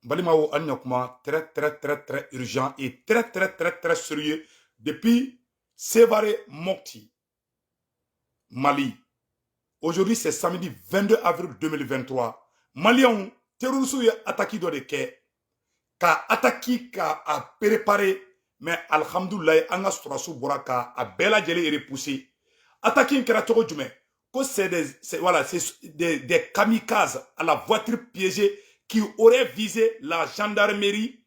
N balimaw, an ɲakuma, très très très très urgent et très très très très sérieux depuis Sévaré, Mopti, Mali. Aujourd'hui, c'est samedi 22 avril 2023. Maliens, terroristes ye attaque dɔ de kɛ, ka attaque ka a préparer, mais alhamdoulilah, an ka sɔrɔsiw bɔra ka a bɛɛ lajɛlen repousser. Attaque in kɛra cogo jumɛn? Ko c'est des voilà, c'est des kamikazes à la voiture piégée qui auraient visé la gendarmerie,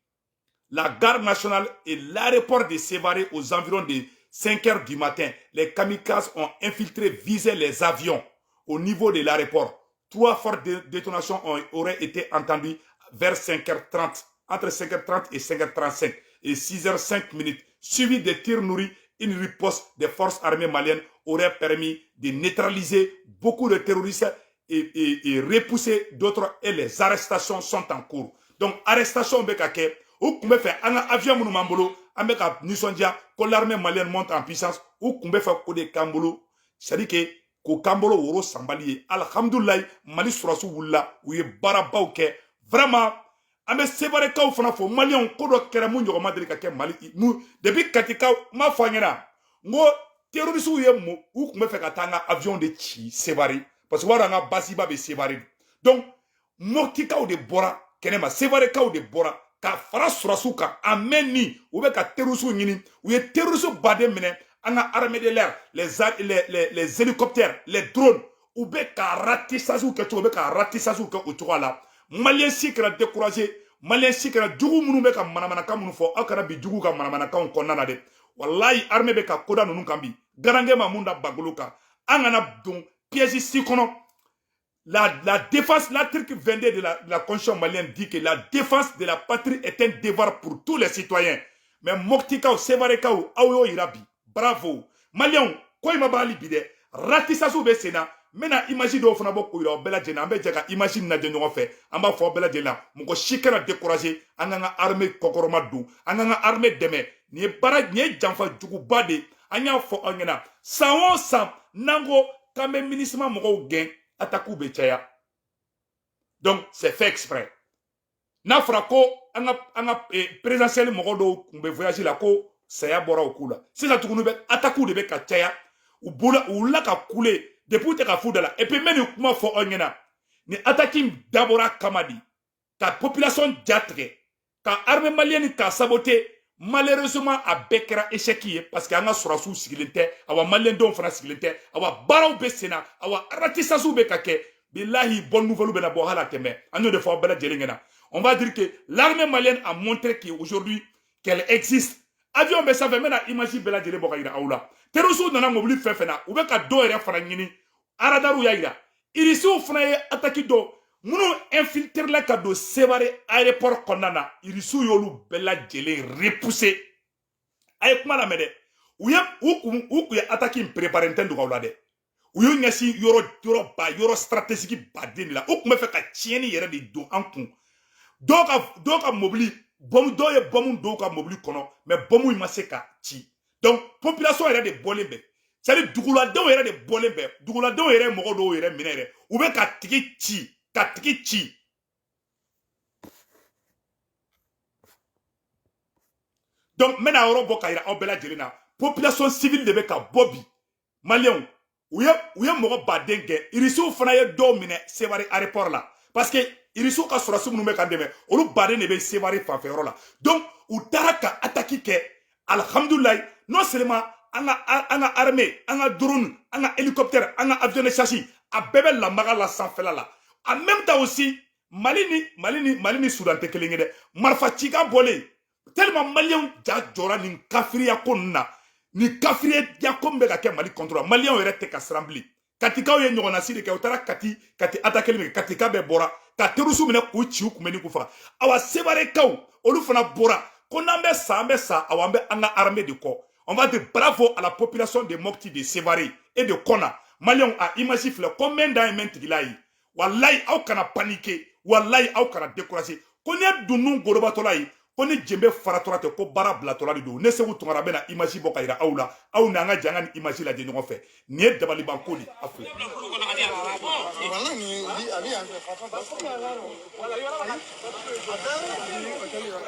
la garde nationale et l'aéroport de Sévaré aux environs de 5 heures du matin. Les kamikazes ont infiltré, visé les avions au niveau de l'aéroport. Trois fortes détonations auraient été entendues vers 5h30, entre 5h30 et 5h35 et 6h05 minutes, suivi des tirs nourris. Une riposte des forces armées maliennes aurait permis de neutraliser beaucoup de terroristes et repousser d'autres, et les arrestations sont en cours. Donc, arrestation bɛ ka kɛ. U tun bɛ fɛ an ka avion minnu b'an bolo, an bɛ ka nisɔndiya ko l'armée malienne monte en puissance, u tun bɛ fɛ k'o de k'an bolo, c'est à dire que k'o k'an bolo woro sanbali ye. Alhamdulilayi, Mali sɔrɔsiw wulila, u ye baarabaw kɛ vraiment. An bɛ Sevarekaw fana fo. Maliyɛnw, ko dɔ kɛra mun ɲɔgɔn ma deli ka kɛ Mali mu depuis Katikaw. N m'a fɔ an ɲɛna n ko terroristew ye mun? U tun bɛ fɛ ka taa an ka avion de ci Sevare, parce que u b'a dɔn an ka basiba bɛ Sevare. Donc Moptikaw de bɔra kɛnɛma, Sevarekaw de bɔra ka fara sɔrɔsiw kan a mɛn ni u bɛ ka terroristew ɲini. U ye terroriste baden minɛ. An ka armée de l'air, les hélicoptères, les drones, u bɛ ka ratissage kɛ cogo, u bɛ ka ratissage kɛ o cogoya la. Maliyɛn si kɛra découragé, maliyɛn si kɛra jugu minnu bɛ ka manamanakan minnu fɔ, aw kana bi jugu ka manamanakanw kɔnɔna na dɛ. Walayi, armée bɛ ka koda ninnu kan bi, garankɛ ma mun da bagolo kan, an kana don piège si kɔnɔ. La défense, l'article 22 de la Constitution malienne dit que la défense de la patrie est un devoir pour tous les citoyens. Mais Moptikaw, Sevarekaw, aw y'o yira bi. Bravo. Maliens, ko in ma ban hali bi dɛ. Ratissage bɛ sen na. N bɛna image dɔw fana bɔ k'o yira aw bɛɛ lajɛlen na. An bɛ jɛ ka image lajɛ ɲɔgɔn fɛ. An b'a fɔ aw bɛɛ lajɛlen na. Mɔgɔ si kana décourager. An k'an ka armée kɔkɔrɔma don. An k'an ka armée dɛmɛ. Nin ye baara, nin ye janfa juguba de ye. An y'a fɔ aw ɲɛna. San o san, n'an ko k'an bɛ MINUSMA mɔgɔw gɛn, attaque bɛ caya. Donc c'est fait exprès. N'a fɔra ko an ka présidentielle mɔgɔ dɔw tun bɛ voyage la, ko saya bɔra o k'u la, sisan tuguni bɛ attaque de bɛ ka caya. U bolo, u wulila ka kule depuis, u tɛ ka fu da la. Et puis n bɛ nin kuma fɔ aw ɲɛna, nin attaque in dabɔra kama de ka population ja tigɛ, ka armée malienne ka saboter. Malheureusement, a bɛɛ kɛra échec ye, parce que an ka sɔrɔsiw sigilen tɛ, awa maliyɛndenw fana sigilen tɛ, awa baaraw bɛ sen na, awa ratissage bɛ ka kɛ. Bilahi, bonne nouvelle bɛna bɔ hali a tɛmɛ. An y'o de fɔ aw bɛɛ lajɛlen ɲɛna. On va dire que l'armée malienne a montré qu'aujourd'hui qu'elle existe. Avion bɛ sanfɛ, n bɛna image bɛɛ lajɛlen bɔ ka yira aw la. Terroristew nana mobili fɛn fɛn na, u bɛ ka dɔw yɛrɛ fana ɲini. Radarw y'a yira, irisiw fana ye attaque dɔ minnu infiltré la ka don Sevare aéroport kɔnɔna na, irisiw y'olu bɛɛ lajɛlen repousser. A ye kuma lamɛn dɛ. U ye u kun ye attaque in préparer, n tɛ dogo aw la dɛ. U y'u ɲɛsin yɔrɔ yɔrɔ ba, yɔrɔ stratégique baden de la. U tun bɛ fɛ ka tiɲɛni yɛrɛ de don an kun. Dɔw ka mobili bɔmu, dɔw ye bɔmu dɔw ka mobili kɔnɔ, mais bɔmu in ma se ka ci. Donc population yɛrɛ de bɔlen bɛ, c'est à dire duguladenw yɛrɛ de bɔlen bɛ. Duguladenw yɛrɛ ye mɔgɔ dɔw yɛrɛ minɛ yɛrɛ, u bɛ ka tigi ci, ka tigi ci. Donc n bɛna yɔrɔ bɔ ka yira aw bɛɛ lajɛlen na. Population civile de bɛ ka bɔ bi. Maliyɛnw, u ye mɔgɔ baden gɛn. Irisiw fana ye dɔw minɛ Sevare aéroport la, parce que irisiw ka sɔrɔsi minnu bɛ k'an dɛmɛ, olu baden de bɛ Sevare fanfɛyɔrɔ la. Donc u taara ka attaque kɛ. Alhamdulilayi, non seulement an ka armée, an ka drone, an ka hélicoptère, an ka avion de chasse, a bɛɛ bɛ lamaga la sanfɛla la. En même temps aussi, Mali ni Soudan tɛ kelen ye dɛ. Marifa cikan bɔlen, tellement maliyɛnw ja jɔra nin kafiriya ko ninnu na, nin kafiriya ko min bɛ ka kɛ Mali contre la, maliyɛnw yɛrɛ tɛ ka siran bilen. Katikaw ye ɲɔgɔnnasi de kɛ, u taara Kati attaque min kɛ, Katika bɛɛ bɔra ka terroriste minɛ k'u ci, u kunbɛ ni k'u faga. Awa Sevarekaw, olu fana bɔra ko n'an bɛ sa, an bɛ sa, awa an bɛ an ka armée de kɔ. On va dire bravo à la population de Mopti, de Sévaré et de Kona. Maliyɛnw, a image filɛ, combien d'an ye mɛn tigila ye. Walayi, aw kana paniquer, walayi, aw kana décourager. Ko n'i ye dunun gorobatɔla ye, ko ni jenbe faratɔla tɛ, ko baara bilatɔla de don. Ne Segu Tunkara bɛna image bɔ ka yira aw la. Aw ni an ka jɛ, an ka nin image lajɛ ɲɔgɔn fɛ. Nin ye dabalibanko de, a filɛ. Wala ni a bɛ yan fɛ.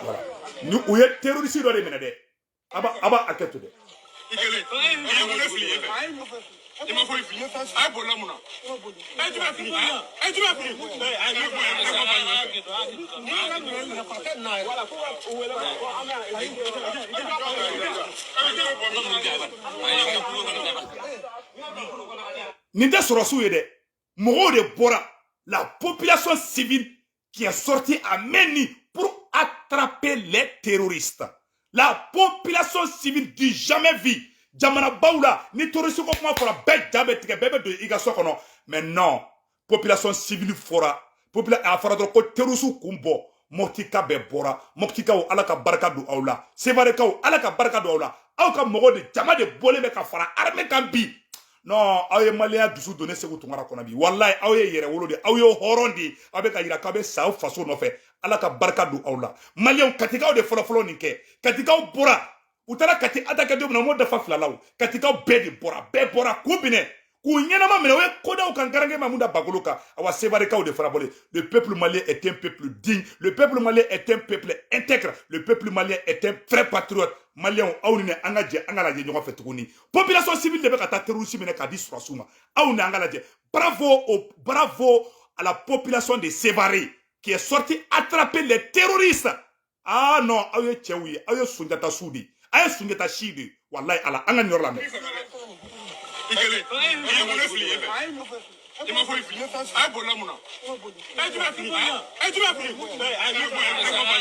Voilà. Ni u ye terroriste dɔ de minɛ dɛ. Aba hakɛ to dɛ. I kelen i ye mun de fili yen fɛ i ma foyi fili a ye bolila mun na a ye jumɛn fili a ye jumɛn fili a ye bɔ yan e ma Nin tɛ sɔrɔsiw ye dɛ. Mɔgɔw de bɔra, la population civile qui est sortie à main nue pour attraper les terroristes. La population civile du jamais vu. Jamana baw la ni terroriste ko kuma fɔra, bɛɛ ja bɛ tigɛ, bɛɛ bɛ don i ka so kɔnɔ. Mais non, population civile fɔra, a fɔra dɔrɔn ko terroriste kun bɔ. Moptika bɛɛ bɔra. Moptikaw, Ala ka barika don aw la. Sevarekaw, Ala ka barika don aw la. Aw ka mɔgɔw de, jama de bɔlen bɛ ka fara armée kan bi. Non, aw ye maliyɛnya dusu don ne Segu Tunkara kɔnɔ bi. Walayi, aw ye yɛrɛ wolo de, aw ye hɔrɔn de ye, aw bɛ ka yira k'aw bɛ sa aw faso nɔfɛ. Ala ka barika don aw la. Maliyɛnw, Katikaw de fɔlɔfɔlɔ nin kɛ. Katikaw bɔra, u taara Kati attaquer don min na, u m'o dafa fila la o. Katikaw bɛɛ de bɔra, bɛɛ bɔra k'u minɛ, k'u ɲɛnama minɛ. O ye kodaw kan, garankɛ ma mun da bakolo kan. Awa, Sevarekaw de fana bɔlen. Le peuple malien est un peuple digne, le peuple malien est un peuple intègre, le peuple malien est un vrai patriote. Maliyɛnw, aw ni ne, an ka jɛ an ka lajɛ ɲɔgɔn fɛ tuguni. Population civile de bɛ ka taa terroriste minɛ k'a di sɔrɔsiw ma. Aw ni an ka lajɛ. Bravo à la population de Sévaré qui est sortie attraper les terroristes. Ah non, aw ye cɛw ye, aw ye Sunjata su de ye, aw ye Sunjata si de ye. Walayi Ala, an ka nin yɔrɔ lamɛn. I kelen i ye mun de fili yen fɛ i ma foyi fili a ye bolila mun na a ye jumɛn fili a ye jumɛn fili a ye bɔ yan e ma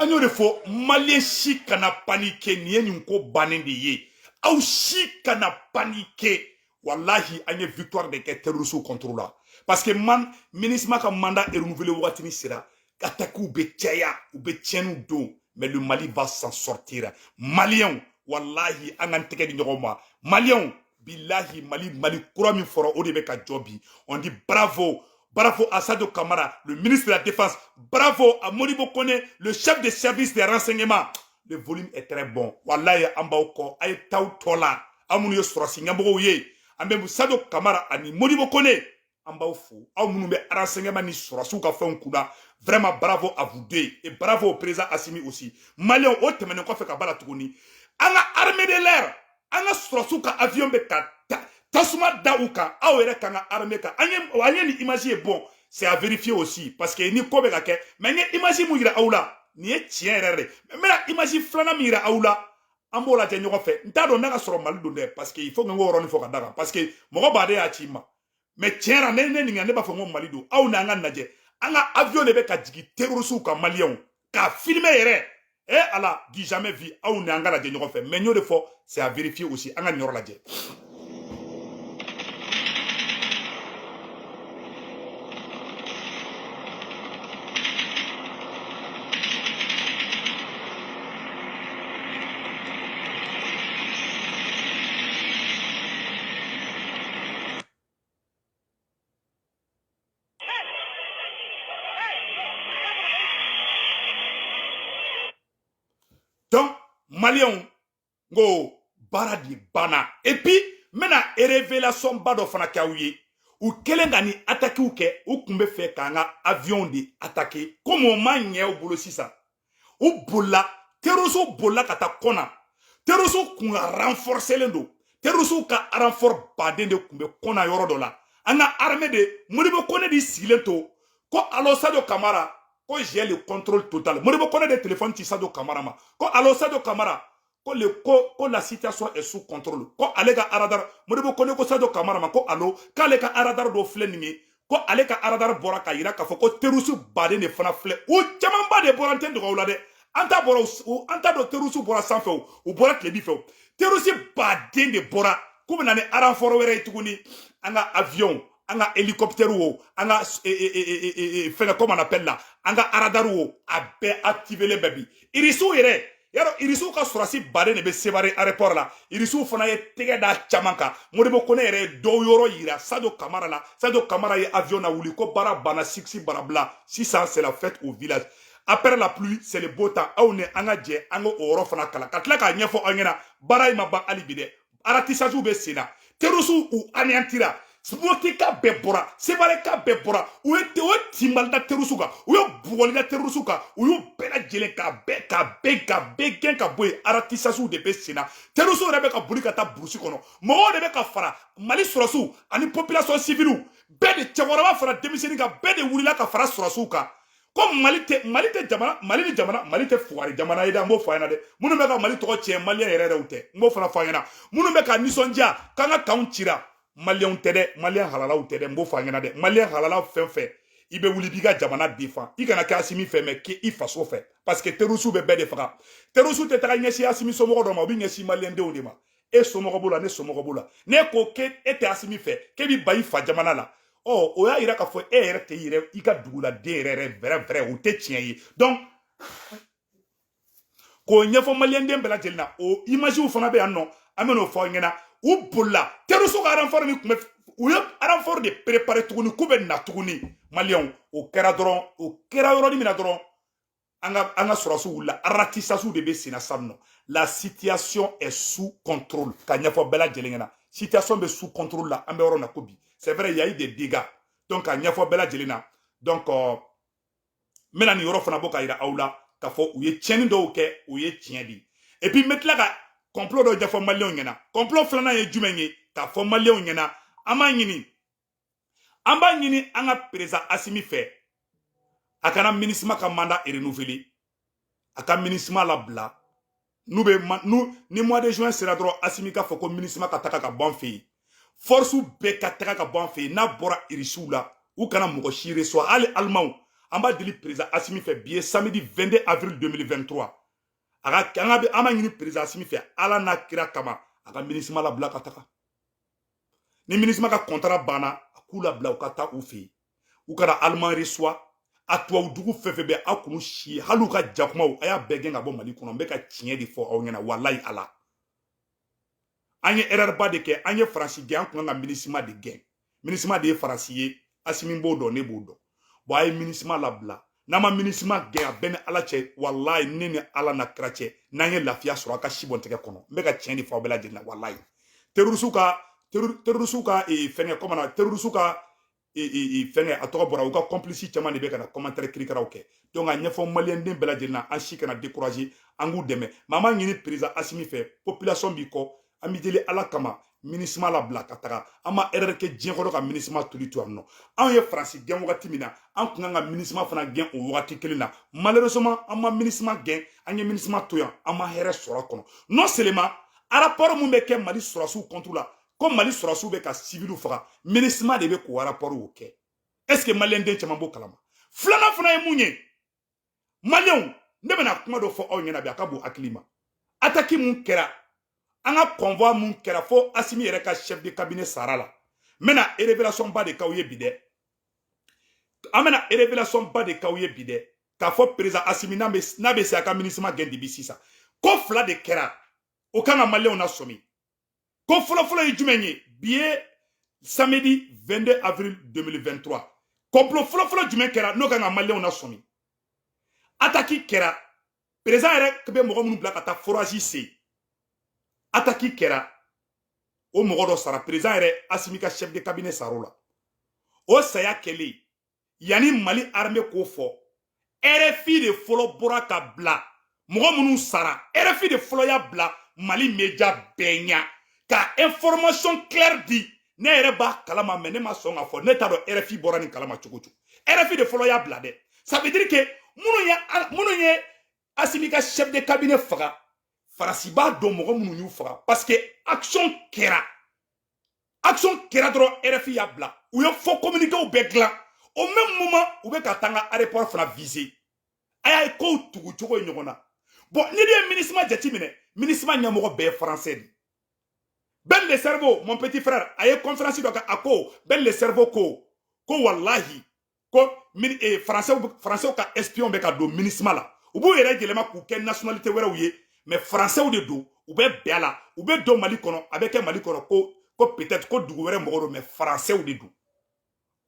An y'o de fɔ, maliyɛn si kana paniquer. Nin ye nin ko bannen de ye. Aw si kana paniquer. Wallahi, an ye victoire de kɛ terroriste contre la, parce que man MINUSMA ka mandat renouvelé wagati min sera, attaques bɛ caya, u bɛ tiɲɛniw don, mais le Mali va s'en sortir. Maliyɛnw, wallahi, an k'an tɛgɛ di ɲɔgɔn ma. Maliyɛnw, bilahi, Mali kura min fɔra, o de bɛ ka jɔ bi. On dit bravo. Bravo à Sadio Kamara, le ministre de la Défense. Bravo à Modibo Kone, le chef de service des renseignements. Le volume est très bon. Wallahi, an b'aw kɔ. A ye t'aw tɔ la. Aw minnu ye sɔrɔsi ɲɛmɔgɔw ye. An bɛ Sadio Kamara ani Modibo Kone. An b'aw fo. Aw minnu bɛ renseignement ni sɔrɔsiw ka fɛnw kunna. Vraiment, bravo à vous deux. Et bravo au président Assimi aussi. Maliens, o tɛmɛnen kɔfɛ ka ba la tuguni. An ka armée de l'air, an ka sɔrɔsiw ka avion bɛ ka tasuma da u kan, aw yɛrɛ kan ka armée kan. An ye nin image ye. Bon, c'est à vérifier aussi, parce que ni ko bɛ ka kɛ. Mais n ye image mun yira aw la, nin ye tiɲɛ yɛrɛ de. Mais n bɛna image filanan min yira aw la, an b'o lajɛ ɲɔgɔn fɛ. N t'a dɔn n'a ka sɔrɔ Mali don dɛ, parce que il faut que n k'o yɔrɔnin fɔ ka da kan, parce que mɔgɔ baden y'a ci n ma. Mais tiɲɛ na, ne nin ne b'a fɔ n ko Mali don. Aw n'an ka lajɛ, an ka avion de bɛ ka jigin terroriste kan, maliyɛnw k'a filmer yɛrɛ. Eh Ala, du jamais vu. Aw n'an ka lajɛ ɲɔgɔn fɛ. Mais n y'o de fɔ, c'est à vérifier aussi. An ka nin yɔrɔ lajɛ. Donc maliyɛnw, n ko baara de banna. Et puis n bɛna révélation ba dɔ fana kɛ aw ye. U kɛlen ka nin attaquew kɛ, u tun bɛ fɛ k'an ka avion de attaquer. Comme o ma ɲɛ u bolo sisan, u bolila, terroriste bolila ka taa kɔna. Terroriste kun ka renforcelen don, terroriste ka renfort baden de tun bɛ kɔna yɔrɔ dɔ la. An ka armée de Modibo Kone de sigilen to ko allo Sadio Kamara, ko j'ai le contrôle total. Modibo Kone de téléphone ci Sadio Kamara ma ko allo Sadio Kamara, ko le ko la situation est sous contrôle, ko ale ka radar. Modibo Kone ko Sadio Kamara ma ko allo, k'ale ka radar dɔ filɛ nin ye, ko ale ka radar bɔra ka yira k'a fɔ ko terroriste baden de fana filɛ. U camanba de bɔra, n tɛ dogo aw la dɛ. An ta bɔra, an t'a dɔn terroriste bɔra sanfɛ o, u bɔra tilebi fɛ o, terroriste baden de bɔra k'u bɛ na ni renfort wɛrɛ ye tuguni. An ka avion, an ka hélicoptère o, an ka fɛngɛ, comment on appelle la, an ka radar o, a bɛɛ activé len bɛ bi. Irisiw yɛrɛ Yarɔ, Irisiw ka sɔrɔsi baden de bɛ Sevare aéroport la. Irisiw fana ye tɛgɛ da caman kan. Modibo Kone yɛrɛ ye dɔw yɔrɔ yira Sadio Kamara la. Sadio Kamara ye avion na wuli ko baara banna, siksi barabila. Sisan, c'est la fête au village. Après la pluie, c'est le beau temps. Aw ni an ka jɛ an ka o yɔrɔ fana kalan ka tila k'a ɲɛfɔ aw ɲɛna. Baara in ma ban hali bi dɛ. Ratissage bɛ sen na. Terroriste u anéantira. Mopti ka bɛɛ bɔra, Sevare ka bɛɛ bɔra. U ye o tinbali da terroriste kan, u ye bugɔli da terroriste kan, u y'u bɛɛ lajɛlen k'a bɛɛ gɛn ka bɔ yen. Ratissage de bɛ sen na. Terroriste yɛrɛ bɛ ka boli ka taa brousse kɔnɔ. Mɔgɔw de bɛ ka fara Mali sɔrɔsiw ani population civile bɛɛ de, cɛkɔrɔba fara denmisɛnnin kan, bɛɛ de wulila ka fara sɔrɔsiw kan ko Mali tɛ jamana, Mali ni jamana, Mali tɛ fugari jamana ye dɛ. N b'o fɔ a ɲɛna dɛ. Minnu bɛ ka Mali tɔgɔ tiɲɛ, Maliyɛn yɛrɛ yɛrɛw tɛ. N b'o fana fɔ a ɲɛna. Minnu bɛ ka nisɔndiya k'an ka kanw cira, Maliyɛnw tɛ dɛ, Maliyɛn halalaw tɛ dɛ. N b'o fɔ a ɲɛna dɛ. Maliyɛn halala fɛn fɛn, i bɛ wuli b'i ka jamana défend, i kana kɛ Asimi fɛ, mɛ k'i faso fɛ, parce que terroriste bɛ bɛɛ de faga. Terroriste tɛ taga ɲɛsin Asimi somɔgɔ dɔ ma, u bɛ ɲɛsin Maliyɛndenw de ma. E somɔgɔ b'o la, ne somɔgɔ b'o la. Ne ko k'e e tɛ Asimi fɛ, k'e bɛ ba i fa jamana la, ɔ o y'a yira k'a fɔ e yɛrɛ tɛ yɛrɛ i ka duguladen yɛrɛ yɛrɛ vrai vrai, o tɛ tiɲɛ ye. Donc k'o ɲɛfɔ Maliyɛnden bɛɛ lajɛlen na. O imagew fana bɛ yan nɔ, an bɛ n'o fɔ aw ɲɛna. U bolila. Terroriste ka renfort min tun bɛ, u ye renfort de préparé tuguni k'u bɛ na tuguni. Maliyɛnw, o kɛra dɔrɔn, o kɛra yɔrɔnin min na dɔrɔn, an ka sɔrɔsiw wulila. Ratissage de bɛ sen na sisan nɔ. La situation est sous contrôle, ka ɲɛfɔ bɛɛ lajɛlen ɲɛna. Situation bɛ sous contrôle la, an bɛ yɔrɔ min na ko bi. C'est vrai, il y a eu des dégâts. Donc ka ɲɛfɔ bɛɛ lajɛlen na. Donc n bɛna nin yɔrɔ fana bɔ ka yira aw la k'a fɔ u ye tiɲɛni dɔw kɛ, o ye tiɲɛ de ye. Et puis n bɛ tila ka complot dɔ ɲɛfɔ Maliyɛnw ɲɛna. Complot filanan ye jumɛn ye k'a fɔ Maliyɛnw ɲɛna? An b'a ɲini an ka président Asimi fɛ, a kana MINUSMA ka mandat renouveler, a ka MINUSMA labila. N'u bɛ n'u ni mois de juin sera dɔrɔn, Asimi k'a fɔ ko MINUSMA ka taga ka bɔ an fɛ yen, force bɛɛ ka taga ka bɔ an fɛ yen. N'a bɔra Irisiw la, u kana mɔgɔ si reçoit, hali Alimanw. An b'a deli président Asimi fɛ. Bi ye samedi 22 avril 2023. A ka an ka an b'a ɲini président Asimi fɛ, Ala n'a kira kama, a ka MINUSMA labila ka taga. Ni MINUSMA ka contrat banna, a k'u labila, u ka taa u fɛ yen. U kana Allemand reçoit. A tubabu dugu fɛn fɛn bɛ, aw k'u si, hali u ka jakumaw, a y'a bɛɛ gɛn ka bɔ Mali kɔnɔ. N bɛ ka tiɲɛ de fɔ aw ɲɛna. Walayi Ala, an ye erreur ba de kɛ. An ye Faransi gɛn, an kun kan ka MINUSMA de gɛn. MINUSMA de ye Faransi ye. Asimi b'o dɔn, ne b'o dɔn. Bon, a ye MINUSMA labila. N'an ma MINUSMA gɛn, a bɛɛ ni Ala cɛ, walayi, ne ni Ala na kira cɛ, n'an ye lafiya sɔrɔ a ka si bɔn tigɛ kɔnɔ. N bɛ ka tiɲɛ de fɔ aw bɛɛ lajɛlen na. Walayi, terroriste ka fɛngɛ, comment na, terroriste ka fɛngɛ, a tɔgɔ bɔra. U ka complice caman de bɛ ka na commentaire kirikaraw kɛ. Donc a ɲɛfɔ Maliyɛnden bɛɛ lajɛlen na, an si kana décourager, an k'u dɛmɛ. Mais an b'a ɲini président Asimi fɛ, population b'i kɔ, an b'i deli Ala kama, MINUSMA labila ka taga. An ma erreur kɛ diɲɛ kɔnɔ ka MINUSMA toli to yan nɔ. Anw ye Faransi gɛn wagati min na, an kun kan ka MINUSMA fana gɛn o wagati kelen na. Malheureusement, an ma MINUSMA gɛn, an ye MINUSMA to yan, an ma hɛrɛ sɔrɔ a kɔnɔ. Non seulement rapport mun bɛ kɛ Mali sɔrɔsiw contre la, ko Mali sɔrɔsiw bɛ ka civiliw faga, MINUSMA de bɛ k'o rapport o kɛ. Est ce que Maliyɛn den caman b'o kalama? Filanan fana ye mun ye? Maliyɛnw, ne bɛna kuma dɔ fɔ aw ɲɛna bi, a ka bon hakili ma. Attaque mun kɛra an ka convoi, mun kɛra fo Asimi yɛrɛ ka chef de cabinet sara la, n bɛna révélation ba de k'aw ye bi dɛ. An bɛna révélation ba de k'aw ye bi dɛ, k'a fɔ président Asimi n'a bɛ se a ka MINUSMA gɛn dibi sisan. Ko fila de kɛra, o kan ka Maliyɛnw na sɔmi. Ko fɔlɔfɔlɔ ye jumɛn ye? Bi ye samedi 22 avril 2023. Complot fɔlɔfɔlɔ jumɛn kɛra n'o kan ka Maliyɛnw na sɔmi? Attaque kɛra. Président yɛrɛ bɛ mɔgɔ minnu bila ka taa forage sen, attaque kɛra, o mɔgɔ dɔ sara. Président yɛrɛ, Asimi ka chef de cabinet sara o la. O saya kɛlen, yanni Mali armée k'o fɔ, RFI de fɔlɔ bɔra ka bila mɔgɔ minnu sara. RFI de fɔlɔ y'a bila Mali média bɛɛ ɲa ka information claire di. Ne yɛrɛ b'a kalama, mais ne ma sɔn k'a fɔ. Ne t'a dɔn RFI bɔra nin kalama cogo cogo. RFI de fɔlɔ y'a bila dɛ. Ça veut dire que minnu ye Asimi ka chef de cabinet faga, Faransi b'a dɔn mɔgɔ minnu y'u faga, parce que action kɛra dɔrɔn, RFI y'a bila. U ye faux communiquéw bɛɛ dilan. Au même moment, u bɛ ka taa an ka aéroport fana viser. A y'a ye kow tugu cogo ye ɲɔgɔn na. Bon, ni ye MINUSMA jateminɛ, MINUSMA ɲɛmɔgɔ bɛɛ ye Français de. Ben le Cerveau, mon petit frère, a ye conférence dɔ kɛ. A ko Ben le Cerveau ko walahi ko Français ka espion bɛ ka don MINUSMA la. U b'u yɛrɛ yɛlɛma k'u kɛ nationalité wɛrɛw ye, mais français de don. U bɛ bɛn a la, u bɛ don Mali kɔnɔ, a bɛ kɛ Mali kɔnɔ ko peut-être ko dugu wɛrɛ mɔgɔ don, mais français de don.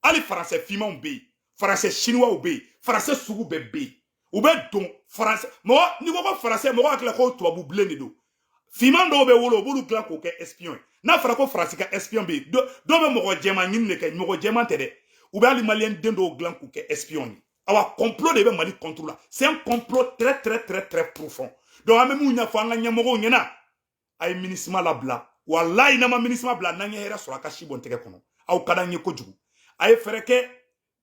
Hali français finmanw bɛ yen, français chinois bɛ yen, français sugu bɛɛ bɛ yen. U bɛ don français mɔgɔ, n'i ko ko français, mɔgɔ hakili la ko tubabu bilen de don. Finman dɔw bɛ wolo, u b'olu dilan k'o kɛ espion ye. N'a fɔra ko Faransi ka espion bɛ yen, dɔw bɛ mɔgɔ jɛman ɲini de kɛ. Mɔgɔ jɛman tɛ dɛ, u bɛ hali maliyɛn den dɔw dilan k'u kɛ espion ye. Awa, complot de bɛ Mali contre la. C'est un complot très très très très profond. Donc an bɛ mun ɲɛfɔ an ka ɲɛmɔgɔw ɲɛna? A ye MINUSMA labila. Walayi, n'an ma MINUSMA bila, n'an ye hɛrɛ sɔrɔ, a ka si bɔ n tɛgɛ kɔnɔ. Aw ka d'an ye kojugu. A ye fɛɛrɛ kɛ,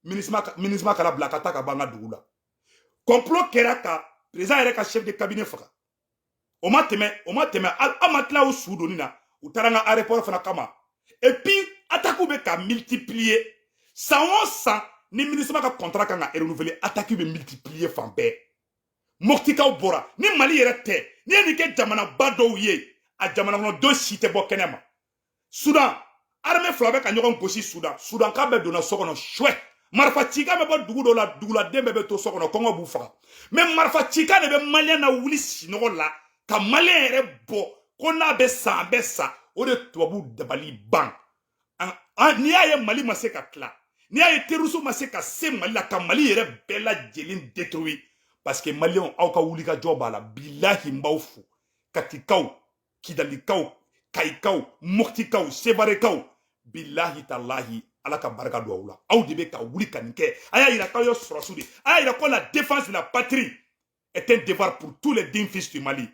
MINUSMA kana bila ka taa ka bɔ an ka dugu la. Complot kɛra ka président yɛrɛ ka chef de cabinet faga. O ma tɛmɛ, o ma tɛmɛ, an ma tila o su donni na, u taara an ka aéroport fana kama. Et puis attaque bɛ ka multiplier san o san. Ni MINUSMA ka contrat kan ka renouveler, attaque bɛ multiplier fan bɛɛ. Moptikaw bɔra ni Mali yɛrɛ tɛ. N'i ye nin kɛ jamanaba dɔw ye, a jamana kɔnɔden si tɛ bɔ kɛnɛ ma. Sudan, armée fila bɛ ka ɲɔgɔn gosi Sudan. Sudan ka bɛɛ donna so kɔnɔ suɛ, marifa cikan bɛ bɔ dugu dɔw la, duguladen bɛɛ bɛ to so kɔnɔ, kɔngɔ b'u faga. Mais marifa cikan de bɛ maliyɛn na wuli sinɔgɔ la ka maliyɛn yɛrɛ bɔ ko n'a bɛ sa, a bɛ sa. O de tubabu dabali ban. N'i y'a ye Mali ma se ka tila, n'i y'a ye terrorisme ma se ka se Mali la ka Mali yɛrɛ bɛɛ lajɛlen détruire, parce que maliyɛnw, aw ka wulikajɔ b'a la. Bilahi, n b'aw fo. Katikaw, Kidalikaw, Kayikaw, Moptikaw, Sevarekaw, bilahi talahi, Ala ka barika don aw la. Aw de bɛ ka wuli ka nin kɛ. A y'a yira k'aw ye sɔrɔsiw de. A y'a yira ko la défense de la patrie est un devoir pour tous les dignes fils du Mali.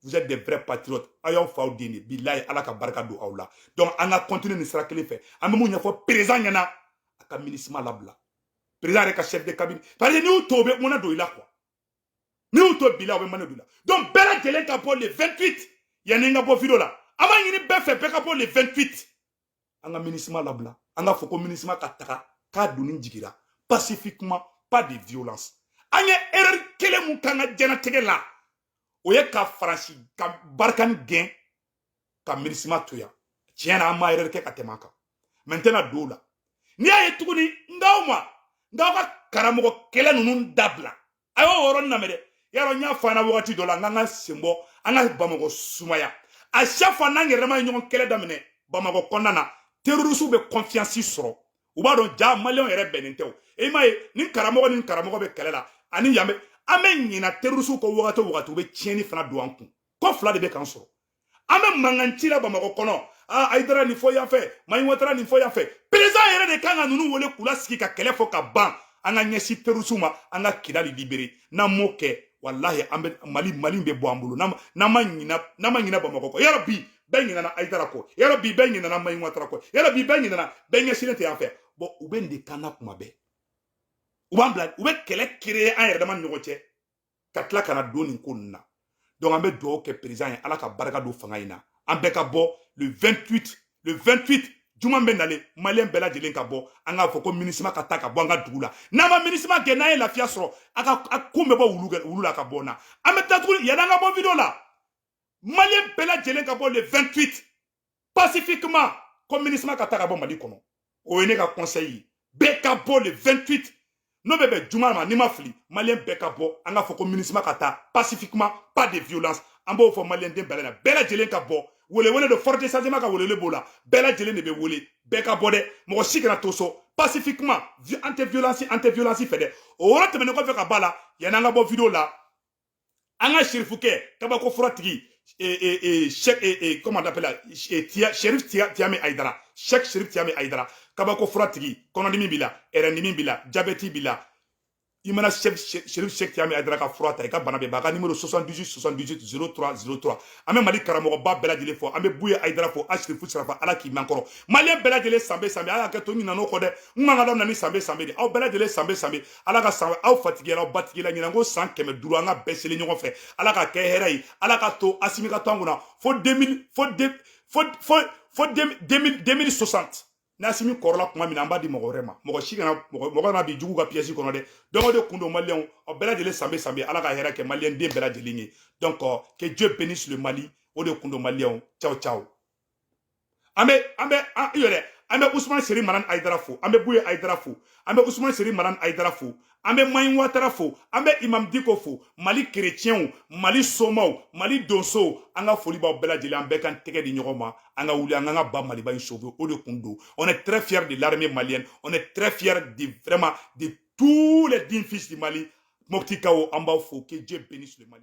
Vous êtes des vrais patriotes. Aw y'aw faw den de. Bilahi, Ala ka barika don aw la. Donc an ka continuer nin sira kelen fɛ. An bɛ mun ɲɛfɔ président ɲɛna? A ka MINUSMA labila. Président yɛrɛ ka chef de cabinet, parce que n'i y'u to, u bɛ mɔnɛ don i la quoi. N'i y'u to bi la, u bɛ mɔnɛ don i la. Donc bɛɛ lajɛlen ka bɔ le 28. Yanni n ka bɔ vidéo la, an b'a ɲini bɛɛ fɛ, bɛɛ ka bɔ le 28, an ka MINUSMA labila. An ka fɔ ko MINUSMA ka taga, k'a donni jigira pacifiquement, pas de violence. An ye erreur kelen mun k'an ka diɲɛnatigɛ la, o ye ka Faransi ka Barkhane gɛn ka MINUSMA to yan. Tiɲɛ na, an ma erreur kɛ ka tɛmɛ a kan. Mais n tɛna don o la. N'i y'a ye tuguni, n k'aw ma, n k'aw ka karamɔgɔ kɛlɛ ninnu dabila. A y'o yɔrɔnin lamɛn dɛ. Yarɔ, n y'a fɔ an na wagati dɔ la, n k'an ka sen bɔ, an ka Bamakɔ sumaya. À chaque fois n'an yɛrɛ ma ye ɲɔgɔn kɛlɛ daminɛ Bamakɔ kɔnɔna na, terroristes bɛ confiance sɔrɔ. U b'a dɔn ja maliyɛnw yɛrɛ bɛnnen tɛ. O e m'a ye, ni karamɔgɔ ni karamɔgɔ bɛ kɛlɛ la ani yan bɛ, an bɛ ɲina terroristes kɔ wagati o wagati, u bɛ tiɲɛni fana don an kun. Ko fila de bɛ k'an sɔrɔ. An bɛ mankan ci la Bamakɔ kɔnɔ. Aa, Hayidara nin fɔ yan fɛ, Mayi Watara nin fɔ yan fɛ. Président yɛrɛ de kan ka ninnu wele k'u lasigi ka kɛlɛ fɔ ka ban. An ka ɲɛsin terroristes ma, an ka Kidali libérer. N'an m'o kɛ, walahi, an bɛ Mali bɛ bɔ an bolo. N'an ma ɲina, n'an ma ɲina Bamakɔ kɔ, yarɔ bi bɛɛ ɲinana Hayidara kɔ, yarɔ bi bɛɛ ɲinana Mayi Watara kɔ, yarɔ bi bɛɛ ɲinana, bɛɛ ɲɛsinnen tɛ yan fɛ. Bon, u bɛ nin de kan na kuma bɛɛ. U b'an bila, u bɛ kɛlɛ créer an yɛrɛ dama ni ɲɔgɔn cɛ, ka tila ka na don nin ko ninnu na. Donc an bɛ dugawu kɛ président ye, Ala ka barika don fanga in na. An bɛɛ ka bɔ le 28, le 28 juma bɛ nalen. Maliyɛn bɛɛ lajɛlen ka bɔ, an k'a fɔ ko MINUSMA ka taa ka bɔ an ka dugu la. N'an ma MINUSMA kɛ, n'an ye lafiya sɔrɔ, a ka a kun bɛ bɔ wulu la ka bɔ n na. An bɛ taa tuguni. Yanni an ka bɔ vidéo la, maliyɛn bɛɛ lajɛlen ka bɔ le 28 pacifiquement, ko MINUSMA ka taa ka bɔ Mali kɔnɔ. O ye ne ka conseil ye. Bɛɛ ka bɔ le 28, n'o bɛ bɛn juma ma, n'i ma fili. Maliyɛn bɛɛ ka bɔ, an k'a fɔ ko MINUSMA ka taa pacifiquement, pas de violence. An b'o fɔ maliyɛn den bɛɛ la, bɛɛ lajɛlen ka bɔ. Welewele de, force de changement ka welewele b'o la. Bɛɛ lajɛlen de bɛ wele, bɛɛ ka bɔ dɛ, mɔgɔ si kana to so. Pacifiquement, an tɛ violence, an tɛ violence fɛ dɛ. O yɔrɔ tɛmɛnen kɔfɛ ka ba la, yanni an ka bɔ vidéo la, an ka serifukɛ kabako furatigi, Cheikh, comment on appelle, Chérif Tiame Aïdara, Cheikh Chérif Tiame Aïdara, kabako furatigi, kɔnɔdimi b'i la, ɛrɛndimi b'i la, diabète b'i la, i mana chef Chérif Cheikh Tiame Aïdara ka fura ta, i ka bana bɛɛ ban. A ka numéro 78 78 03 03. An bɛ Mali karamɔgɔba bɛɛ lajɛlen fɔ, an bɛ Buye Aïdara fo, Asirifu Sarafa, Ala k'i man kɔrɔ. Maliyɛn bɛɛ lajɛlen, sanbe sanbe. A y'a kɛ to, n ɲinɛ n'o kɔ dɛ. N man ka daminɛ ni sanbe sanbe de. Aw bɛɛ lajɛlen, sanbe sanbe. Ala ka san aw fatigila, aw batigila. Ɲinan ko san 500, an ka bɛɛ seli ɲɔgɔn fɛ. Ala ka kɛ hɛrɛ ye. Ala ka to Asimi ka to an kunna fo 2000, fo fo fo fo 2060. N'Asimi kɔrɔla tuma min na, an b'a di mɔgɔ wɛrɛ ma. Mɔgɔ si kana mɔgɔ kana bi jugu ka pièce kɔnɔ dɛ. Donc o de kun don. Maliyɛnw, aw bɛɛ lajɛlen, sanbe sanbe. Ala ka hɛrɛ kɛ maliyɛn den bɛɛ lajɛlen ye. Donc que Dieu bénisse le Mali. O de kun don. Maliyɛnw, ciao ciao. An bɛ an bɛ an yɛrɛ an. An bɛ Usumani Seri Maran Ayidara fo, an bɛ Buye Ayidara fo, an bɛ Usumani Seri Maran Ayidara fo, an bɛ Mayin Watara fo, an bɛ Imam Diko fo. Mali kerecɛnw, Mali somaw, Mali donsow, an ka foli b'aw bɛɛ lajɛlen. An bɛɛ k'an tɛgɛ di ɲɔgɔn ma, an ka wuli, an k'an ka ba Maliba in sauver. O de kun don. On est très fiers de l'armée malienne, on est très fiers de vraiment de tous les dignes fils du Mali. Moptikaw, an b'aw fo. Que Dieu bénisse le Mali.